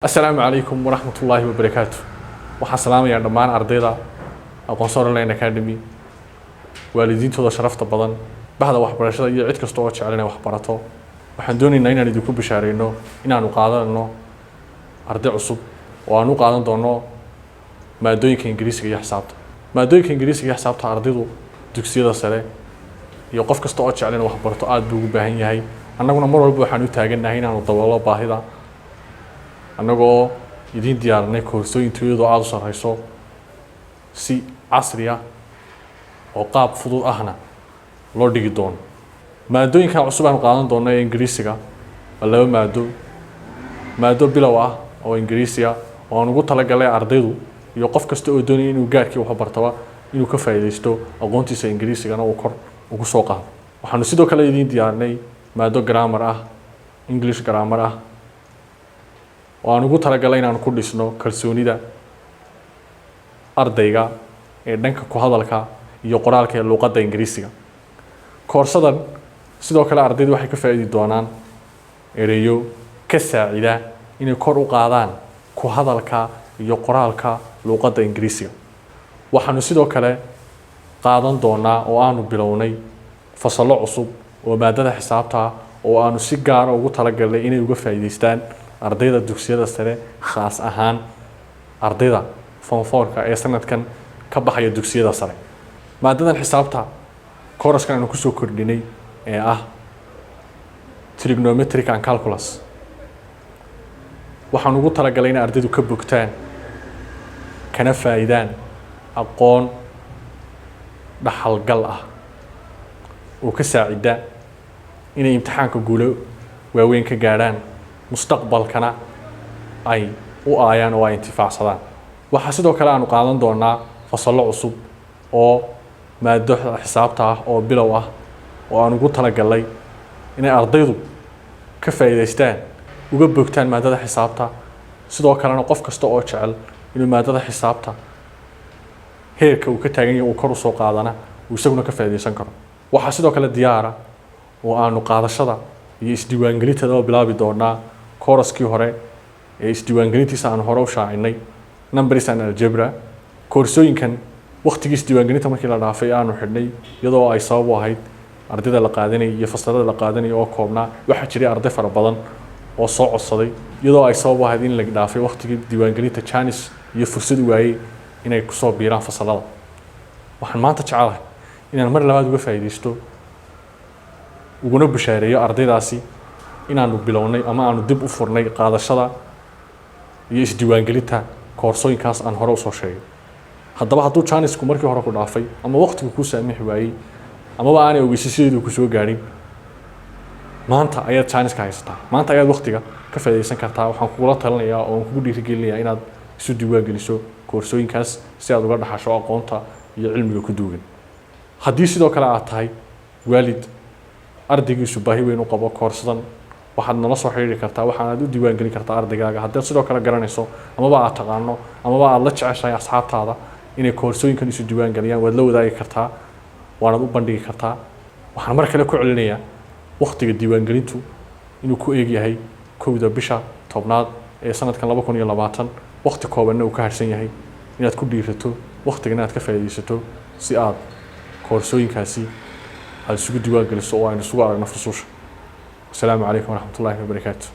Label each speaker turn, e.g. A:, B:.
A: Asalaamu calaykum waraxmat ullaahi wabarakaatu. Waxaan salaamayaa dhammaan ardayda Aqoonsoor Online Academy, waalidiintooda sharafta badan, bahda waxbarashada iyo cid kasta oo jecel inay wax barato. Waxaan doonaynaa inaan idinku bishaareyno inaanu qaadanno arday cusub oo aan u qaadan doono maadooyinka Ingiriisiga iyo xisaabta. Maadooyinka Ingiriisiga iyo xisaabta ardaydu dugsiyada sare iyo qof kasta oo jecel inuu wax barto aada buu ugu baahan yahay. Annaguna mar walba waxaan u taagannahay inaanu daboolo baahida, annagoo idiin diyaarinay koorsooyin tayadoodu aada u sarreyso, si casri ah oo qaab fudud ahna loo dhigi doono. Maadooyinkan cusub aanu qaadan doono ee Ingiriisiga waa laba maado: maado bilow ah oo Ingiriisiga oo aan ugu talagalay ardaydu iyo qof kasta oo doonaya inuu gaarkii wax bartaba inuu ka faa'iidaysto, aqoontiisa Ingiriisigana uu kor ugu soo qaado. Waxaanu sidoo kale idiin diyaarinay maado grammar ah, English grammar ah, oo aan ugu talagalay inaanu ku dhisno kalsoonida ardayga ee dhanka ku hadalka iyo qoraalka ee luuqadda Ingiriisiga. Koorsadan sidoo kale ardaydu waxay ka faa'iidi doonaan ereyo ka saacida inay kor u qaadaan ku hadalka iyo qoraalka luuqadda Ingiriisiga. Waxaanu sidoo kale qaadan doonaa oo aanu bilownay fasallo cusub oo maadada xisaabta oo aanu si gaara ugu talagalnay inay uga faa'iidaystaan ardayda dugsiyada sare, khaas ahaan ardayda form fourka ee sanadkan ka baxaya dugsiyada sare. Maadadan xisaabta kooraskan aanu kusoo kordhinay ee ah trigonometric and calculus waxaan ugu talagalay inay ardaydu ka bogtaan kana faa'iidaan aqoon dhaxalgal ah oo ka saacida inay imtixaanka guulo waaweyn ka gaadhaan, mustaqbalkana ay u aayaan oo ay intifaacsadaan. Waxaa sidoo kale aanu qaadan doonaa fasallo cusub oo maado xisaabta ah oo bilow ah oo aan ugu talagalnay inay ardaydu ka faa'iidaystaan, uga bogtaan maadada xisaabta. Sidoo kalena qof kasta oo jecel inuu maadada xisaabta heerka uu ka taagan yahay uu kor usoo qaadana uu isaguna ka faa'iidaysan karo. Waxaa sidoo kale diyaara oo aanu qaadashada iyo isdiiwaangelinteedaba bilaabi doonaa kooraskii hore ee isdiiwaangelintiisa aanu hore u shaacinay, numbers and algebra. Koorsooyinkan waqtigii isdiiwaangelinta markii la dhaafay aanu xidhnay, iyadoo ay sabab u ahayd ardayda la qaadanayay iyo fasalada la qaadanayay oo koobnaa. Waxaa jiray arday fara badan oo soo codsaday, iyadoo ay sabab u ahayd in la dhaafay waqtigii diiwaangelinta, chance iyo fursad waayey inay kusoo biiraan fasalada. Waxaan maanta jecelahay inaan mar labaad uga faa'iidaysto uguna bushaareeyo ardaydaasi inaanu bilownay ama aanu dib u furnay qaadashada iyo isdiiwaangelinta koorsooyinkaas aan hore usoo sheegay. Haddaba hadduu chanceku markii hore ku dhaafay ama waqtigu kuu saamixi waayey amaba aanay ogeysiisyadeedu ku soo gaadhin, maanta ayaad chanceka haysataa, maanta ayaad waqtiga ka faa'iidaysan kartaa. Waxaan kugula talinayaa oo aan kugu dhiirigelinayaa inaad isu diiwaan geliso koorsooyinkaas si aad uga dhaxasho aqoonta iyo cilmiga ku duugan. Haddii sidoo kale aad tahay waalid ardaygiisu baahi weyn u qabo koorsadan, waxaad nala soo xiriiri kartaa, waxaanaad u diiwaan gelin kartaa ardaygaaga. Haddaad sidoo kale garanayso amaba aad taqaano amaba aad la jeceshahay asxaabtaada inay koorsooyinkan isu diiwaan geliyaan, waad la wadaagi kartaa, waanaad u bandhigi kartaa. Waxaan mar kale ku celinayaa waqtiga diiwaangelintu inuu ku eeg yahay 1da bisha 10aad ee sanadkan 2020, waqti koobanna uu ka harsan yahay. Inaad ku dhiirato waqtigan inaad ka faa'iidaysato si aad koorsooyinkaasi aada isugu diiwaan geliso oo aynu isugu aragno fusuusha. Wasalaamu calaykum waraxmatullaahi wabarakaatu.